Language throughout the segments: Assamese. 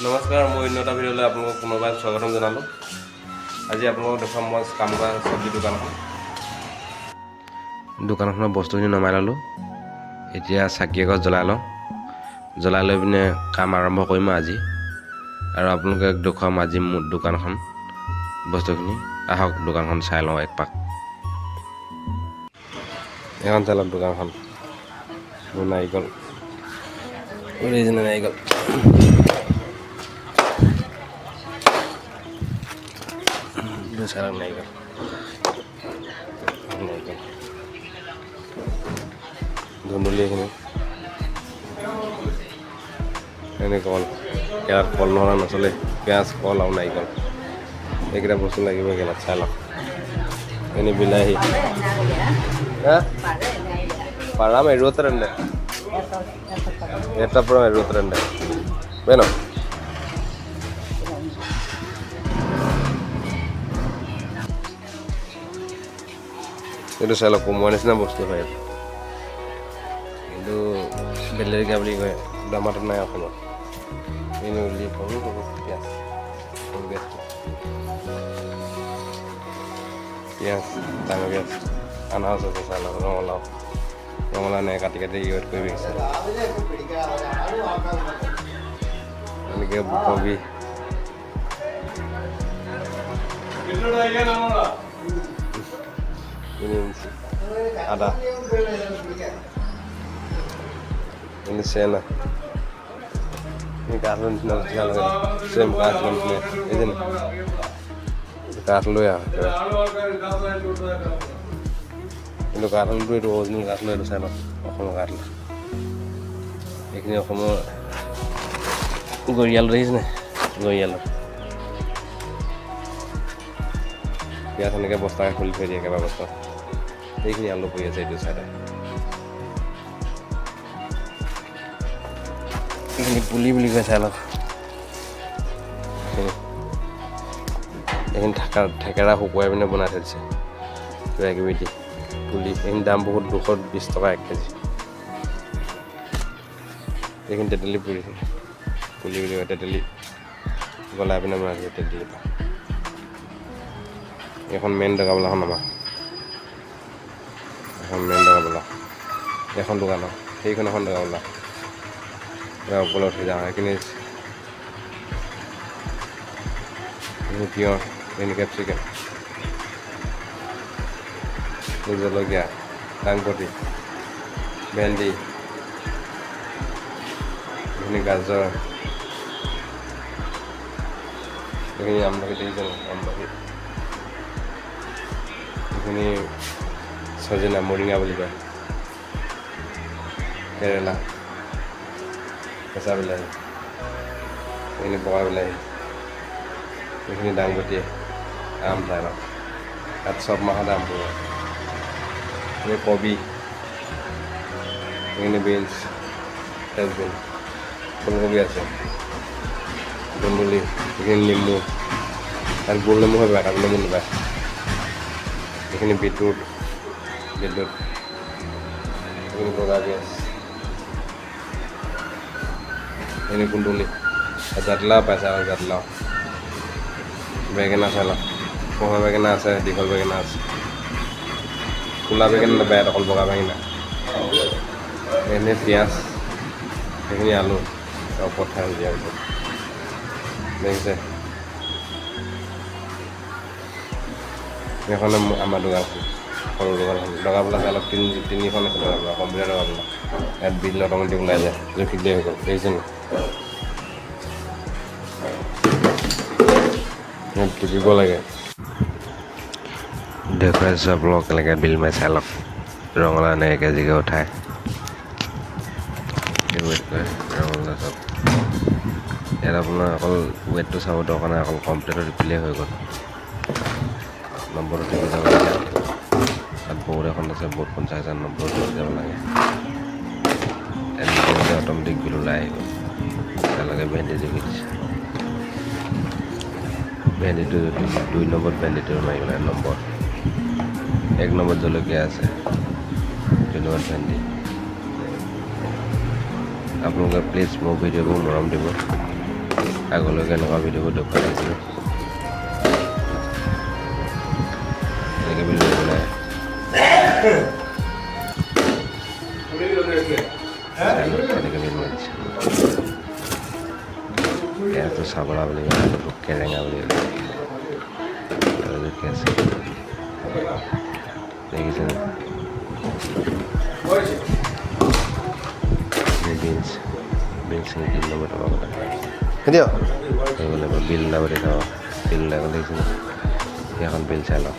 নমস্কাৰ, মই অন্য এটা ভিডিঅ'লৈ আপোনালোকক পুনৰবাৰ স্বাগতম জনালোঁ। আজি আপোনালোকক দেখুৱাম মই কাম কৰা চব্জি দোকানখন। দোকানখনৰ বস্তুখিনি নমাই ল'লোঁ। এতিয়া চাকি এগছ জ্বলাই লওঁ। জ্বলাই লৈ পিনে কাম আৰম্ভ কৰিম আজি আৰু আপোনালোকক দেখুৱাম আজি মোৰ দোকানখন, বস্তুখিনি। আহক, দোকানখন চাই লওঁ এক পাক। এখন চাই লওক দোকানখন। মোৰ নাৰিকল, অৰিজিনেল নাৰিকল। চাই লওক নাৰিকল, নাৰিকল, ধুন্দুলি এইখিনি। এনে কল, ইয়াত কল নহ'লে নচলে। পিঁয়াজ, কল আৰু নাৰিকল, এইকেইটা বস্তু লাগিব গেলাত। চাই লওক, এনে বিলাহী। പഴം 72, ഏത്തപ്പഴം 72 വേണോ? এইটো চাই লওক, কোমোৰা নিচিনা বস্তু হয় এইটো, কিন্তু বেলেৰিকা বুলি কয়। দামাটো নাই অসমত। এইটো সৰু সৰু পিঁয়াজ, সৰু পিঁয়াজটো, পিঁয়াজ, ডাঙৰ পিঁয়াজ, আনাৰস আছে। চাই লওক, ৰঙালাও, ৰঙালাও এনেকৈ কাটি কাটি ৱেট কৰি বেচিছে। এনেকৈ কবি, ইঞ্চি আদা, এনে চেনা, এই কাঠলৰ নিচিনা বস্তু। চাই লওক, চেম কাঠলৰ নিচিনা। এই যে কাঠলৈ আৰু একেবাৰে, কিন্তু কাঠলটো এইটো অৰিজিনেল কাঠল। এইটো চাই লওক, অসমৰ কাঠল। এইখিনি অসমৰ গৰিয়াল, দেখিছে নাই গৰিয়ালত? পিঁয়াজ এনেকৈ বস্তাকে খুলি থৈ দিয়ে, একেবাৰে বস্তা। এইখিনি আলু পৰি আছে এইটো চাইডে। এইখিনি পুলি বুলি কয়, চাই লওক। এইখিনি থাকা থেকেৰা শুকুৱাই পিনে বনাই থৈ দিছে কিবা কিবি দি। পুলি এইখিনি দাম বহুত, 220 টকা এক কেজি। এইখিনি তেতেলী পুলি, পুলি বুলি কয়। তেতেলী গলাই পিনে বনাই থৈছে তেতেলী। এইখন মেইন দগাবলাখন আমাৰ, এখন মেইন দগাবলা এখন দোকানৰ, সেইখন এখন দগাবলা। ওপৰলৈ উঠি যাওঁ। এইখিনি তিয়ঁহ, এইখিনি কেপচিকাম, জলকীয়া, দাংবডি, ভেন্দি, এইখিনি গাজৰ, এইখিনি আমলখি, দেখিছে আমলখি? এইখিনি ছজিনা, মৰিঙা বুলি কয়, কেৰেলা, কেঁচা বিলাহী, এইখিনি বগা বিলাহী, এইখিনি দাংবডি, আম। চাই লওক, তাত চব মাহত আম পাব। এইখিনি কবি, এইখিনি বিনছ, ফ্ৰেঞ্চ বিন, ফুলকবি আছে, ধুন্দুলি, এইখিনি নেমু। তাত গোল নেমু হয়, কাজি নেমু নাপায়। এইখিনি বিটৰুট, বিটৰুট, এইখিনি বগা পিঁয়াজ, এইখিনি কুন্দুলি, জাতিলাও পাইছে আৰু জাতিলাও, বেঙেনা। চাই লওক, পহা বেঙেনা আছে, দীঘল বেঙেনা আছে, ক'লা বেঙেনা নাপায়, অকল বগা বেঙেনা। এইখিনি পিঁয়াজ, সেইখিনি আলু, ওপৰত থৈ দিয়াৰ পিছত দেখিছে। এইখনে আমাৰ দোকানখন, সৰু দোকানখন। দগাবলা চাই লওক, তিনিখন আছে দগাবলা, কম্পিউটাৰ দগাবলা। ইয়াত বিল অট'মেটিক ওলাই যায়, জুখি দিয়ে, হৈ গ'ল। দেখিছে নি? ইয়াত টিপিব লাগে। দেখুৱাইছোঁ আপোনালোক কেনেকৈ বিল মাৰি, চাই লওক। ৰঙালাও এনেকৈ কেজিকৈ উঠায়, ৱেইট কৰে ৰঙালাও চব। ইয়াত আপোনাৰ অকল ৱেইটটো চাব দৰকাৰ নাই, অকল কম্পিউটাৰটো টিপিলেই হৈ গ'ল। নম্বৰটো টিপি যাব লাগে। তাত বৰ্ড এখন আছে, বৰ্ডখন চাই চাই নম্বৰটো টিপি যাব লাগে। নিজে নিজে অট'মেটিক বিল ওলাই আহিব। তেওঁলোকে ভেন্দি জুখি দিছে। ভেন্দিটো 2 নম্বৰত, ভেন্দিটো মাৰিব লাগে নম্বৰ। 1 নম্বৰত জলকীয়া আছে, 2 নম্বৰত ভেন্দি। আপোনালোকে প্লিজ মোৰ ভিডিঅ'বোৰ মৰম দিব। আগলৈকে এনেকুৱা ভিডিঅ'বোৰ দেখুৱাই থাকিব। এনেকৈ ভিডিঅ' বনাই কেনেকৈ বিল মাৰিছে। ইয়াতো চাবৰা বুলি কয়, এইটো কেৰেঙা বুলি কয়। আৰু কি আছে দেখিছেনে? বিনছ, বিনছ 3 নম্বৰ টকা বোলে। দিয়ক হৈ গ'লে। বিল ওলাব, দেখাব বিল ওলাই গ'ল, দেখিছেনে? সেইখন বিল চাই লওক।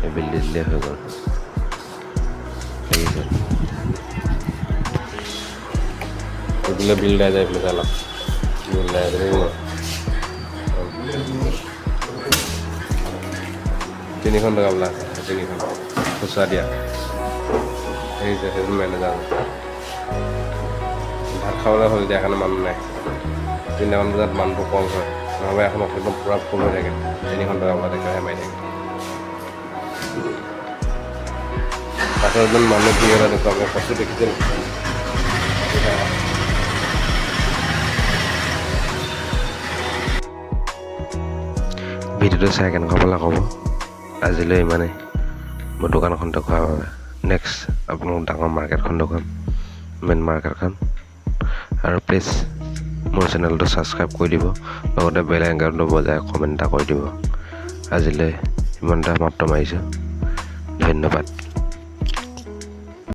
এই বিল দি দিলেই হৈ গ'ল, দেখিছে? এইফালে বিল ওলাই যায়, এইফালে চাই লওক, বিল ওলাই আছে, দেখিছে? 3খন টকা বোলে আছে, 3খন খুচৰা দিয়া, দেখিছে? সেইজন মেনেজাৰ। ভাত খাবলৈ হ'ল এতিয়া, সেইকাৰণে মানুহ নাই। 3টামান বজাত মানুহটো কম হয়, নহ'লে এখন একদম পূৰা ফুল হৈ থাকে। 3খন টকা বোলে একেৰাহে মাৰি থাকে। পাছত একদম মানুহ ভিৰ হ'লে দেখুৱাব। কচু দেখিছে নেকি? ভিডিঅ'টো চাই কেনেকুৱা পালে ক'ব। আজিলৈ ইমানেই। মই দোকানখন দেখুওৱাৰ বাবে নেক্সট আপোনালোক ডাঙৰ মাৰ্কেটখন দেখুৱাম, মেইন মাৰ্কেটখন। আৰু প্লিজ মোৰ চেনেলটো ছাবস্ক্ৰাইব কৰি দিব, লগতে বেল আইকনটো বজাই কমেণ্ট এটা কৰি দিব। আজিলৈ ইমানতে সমাপ্ত মাৰিছোঁ, ধন্যবাদ।